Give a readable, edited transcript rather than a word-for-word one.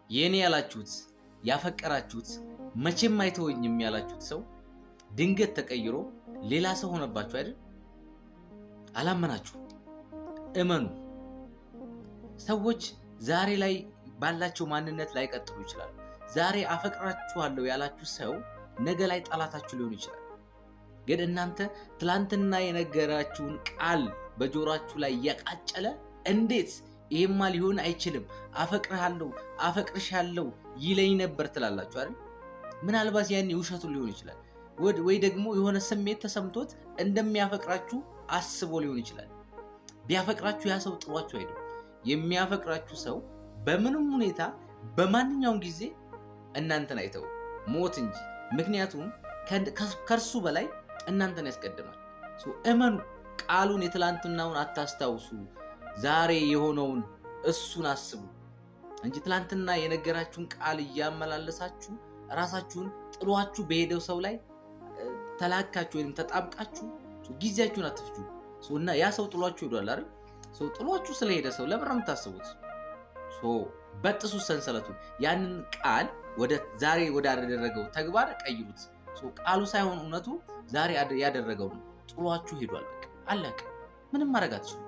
የኔ ያላችሁት፣ ያፈቀራችሁት፣ መቼም አይተወኝም ያላችሁት ሰው ድንገት ተቀይሮ ሌላ ሰው ሆነባችሁ አይደል? አላመናችሁ። እመኑ። ሰዎች ዛሬ ላይ ባላቸው ማንነት ላይቀጥሉ ይችላሉ። ዛሬ አፈቅራችኋለሁ ያላችሁ ሰው ነገ ላይ ጠላታችሁ ሊሆን ይችላል። ግን እናንተ ትላንትና የነገራችሁን ቃል በጆሯችሁ ላይ እያቃጨለ እንዴት ይሄማ ሊሆን አይችልም፣ አፈቅርሃለሁ፣ አፈቅርሻለሁ ይለኝ ነበር ትላላችሁ አይደል? ምናልባት ያኔ ውሸቱን ሊሆን ይችላል፣ ወይ ደግሞ የሆነ ስሜት ተሰምቶት እንደሚያፈቅራችሁ አስቦ ሊሆን ይችላል። ቢያፈቅራችሁ ያ ሰው ጥሏችሁ አይደለም። የሚያፈቅራችሁ ሰው በምንም ሁኔታ በማንኛውም ጊዜ እናንተን አይተው ሞት እንጂ። ምክንያቱም ከእርሱ በላይ እናንተን ያስቀድማል። እመኑ። ቃሉን የትላንትናውን አታስታውሱ፣ ዛሬ የሆነውን እሱን አስቡ እንጂ ትላንትና የነገራችሁን ቃል እያመላለሳችሁ ራሳችሁን ጥሏችሁ በሄደው ሰው ላይ ተላካችሁ ወይም ተጣብቃችሁ ጊዜያችሁን አትፍጁ። እና ያ ሰው ጥሏችሁ ሄዷል አይደል? ጥሏችሁ ስለሄደ ሰው ለምን ነው የምታስቡት? በጥሱ ሰንሰለቱን። ያንን ቃል ወደ ዛሬ ወዳደረገው ተግባር ቀይሩት። ቃሉ ሳይሆን እውነቱ ዛሬ ያደረገው ነው። ጥሏችሁ ሄዷል። በቃ አለቀ። ምንም ማድረግ አትችሉም።